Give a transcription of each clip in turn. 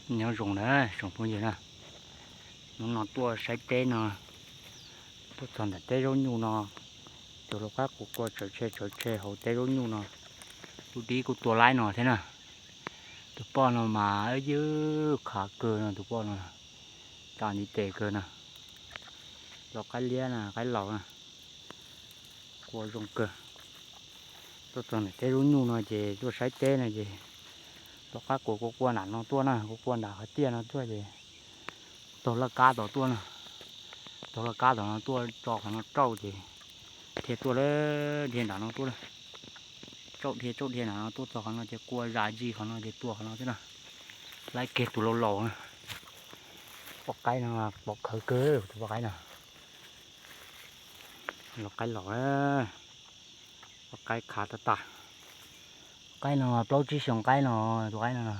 Nyob zoo na tsoom phooj ywg na, hnub no tuaj saib teb no, tuaj txog ntawm teb zaub nyuj no, tus lau qaib qus qua tsawv tshe tsawv tshe hauv teb zaub nyuj no, kuj dib kuj tua laib no thiab na. Tus poj no mas ywj khav kawg no, tus poj no, tsa ntiv tes kawg na. Lau qaib liab na, qaib laus na, qua zoo kawg. Tuaj txog ntawm teb zaub nyuj no ces tuaj saib teb no ces lau qaib qus qua qua nram no tuaj na, qua qua nram qhov tiaj no tuaj ces taug laj kab tom tuaj na, taug laj kab tom no tuaj tso qhov no rauj ces dhia tuaj lawm, dhia nram no tuaj lawm. Rauj dhia rauj dhia nram no tuaj txog qhov no ces qua zam zis qhov no ces tua qhov no thiab na. Laib kiag tus laus laus na. Poj qaib no pov khawv kawg tus poj qaib no. Lau qaib laus, poj qaib khav tag tag. Qaib no plaub tsib xyoos qaib no, tus qaib no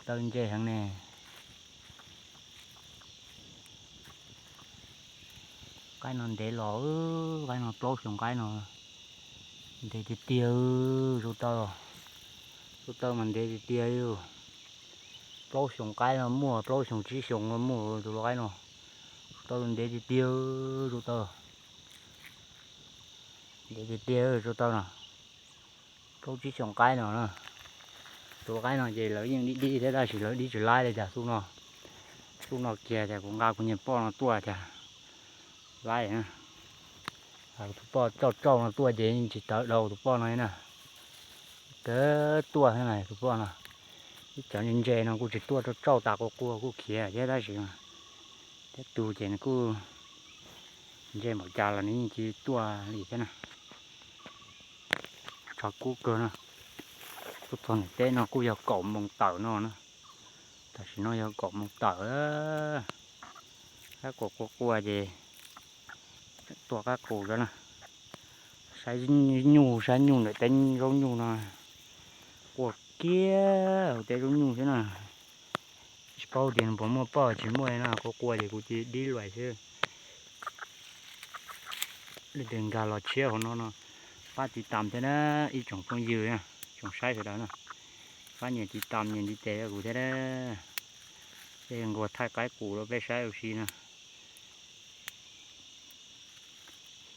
taw ntse heev ne. Qaib no ntev los, qaib no plaub xyoos qaib no, ntev tiag tiag, zoo taw, zoo taw mas ntev tiag tiag. Plaub xyoos qaib no muaj, plaub xyoos tsib xyoos no muaj tus lau qaib no, zoo taw ntev tiag tiag, zoo taw, ntev tiag tiag zoo taw no. Plaub tsib xyoos qaib no na. Tus lau qaib no ces lawv yeej dib dib thiab tab sis lawv dib tsis laib li cas xub no. Xub no kiag tias kuv nqa kuv niag poj no tuaj tias laib na. Tus poj tsauj tsauj no tuaj ces yeej tsis tawv dhau tus poj no na. Kawg tuaj thiab na tus poj no. Ib cov ntse ntse no kuj tsis tuaj, tsauj tsauj tas qua qua kuj khiav thiab tab sis mas thiab tus ces nws kuj ntse npaum cas los nws yeej tsis tuaj li thiab na. Tshav kub kawg na. Tuaj txog ntawm teb no kuj yog kaum moos tawm no na. Tam sim no yog kaum moos tawm. Qaib qus qua qua ces tua qaib qus rau na. Saib nyuj, saib nyuj ntawm teb zaub nyuj no, qua kiag hauv teb zaub nyuj xwb na. Tsis paub tias nws puas muaj poj tsis muaj no, qua qua ces kuv cia dib luais xwb. Leej twg nkag los tshiab hauv no no, pab tiv tam thiab na, ib tsoom phooj ywg, tsoom saib sawv daws na, pab nias tiv tam nias ntiv tes rau kuv thiab na. Peb nquag thaij qaib qus rau peb saib ua si na.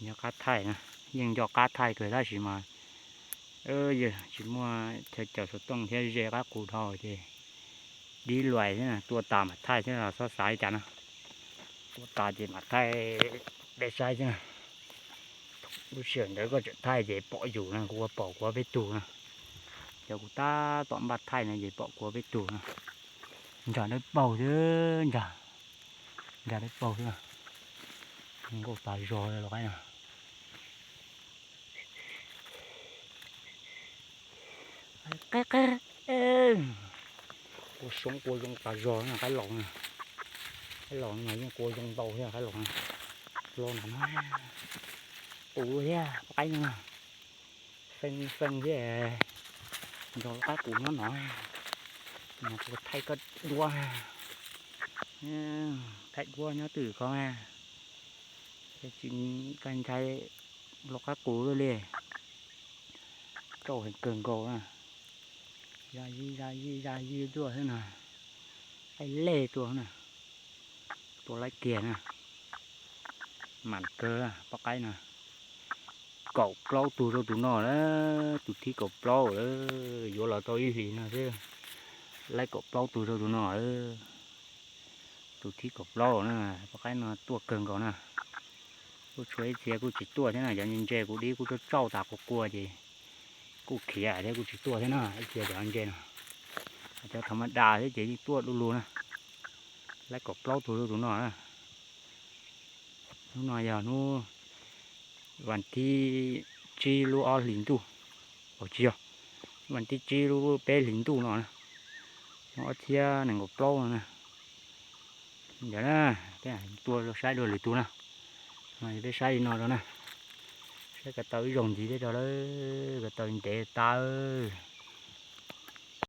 Nco qab thaij na, yeej nco qab thaij kawg tab sis mas yog tsis muaj chaw cawm xov tooj thiab ze qaib qus dhau ces dib luais thiab, tua tas mam thaij thiab los txhob xav li cas na. Tua tas ces mam thaij peb saib thiab na. Lub sij hawm ntawd koj tseem thaij ces pom yus na, kuv ua pom kuv ob peb tug na. Cov kuv tab tom npaj thaij no ces pom kuv ob peb tug na. Ntsag dawb paug xwb, ntsag, ntsag dawb paug xwb. Nkauj tas zog li los qaib no. Qua soob qua zoo tas zog na qaib laus na. Qaib laus no mas yeej qua zoo ntau thiab qaib laus na. Los nram no, qus thiab qaib no, feej feej thiab. Nrog qaib qus nyob no, no kuv thaij koj duab, thaij duab nyob twj ywm ko, tsis kag ntshai los qaib qus li. Tsauj heev kawg nkaus na. Zaj zig zaj zig zaj zig tuaj xwb na. Qaib lej tuaj na. Tua laib kiag na. Mam kawg poj qaib no. Kaum plaub tug rau tus no lawm, tus thib kaum plaub lawm, yuav los tau ib hlis no xwb. Laib kaum plaub tug rau tus no lawm. Tus thib kaum plaub na, poj qaib no tuaj kawg nkaus na. Kuj tshuav ib txhia kuj tsis tuaj thiab na, cov ntse ntse kuv dib kuj tsauj tsauj tas qua qua ces kuj khiav thiab kuj tsis tuaj thiab na, ib txhia cov ntse no. Cov thaum ma das thiab ces yeej tuaj du lug na. Laib kaum plaub tug rau tus no na. Hnub no yog hnub vas thib tsib lub ob hlis ntuj, tsis yog, vas thib tsib lub peb hlis ntuj no na, ob txhiab nees nkaum plaub no na. Ntawd na, peb tuaj saib dua lwm tus na. Peb saib li no rau na, saib ko taw ib zaug ntxiv thiab rau lawm, ko taw ntev tas.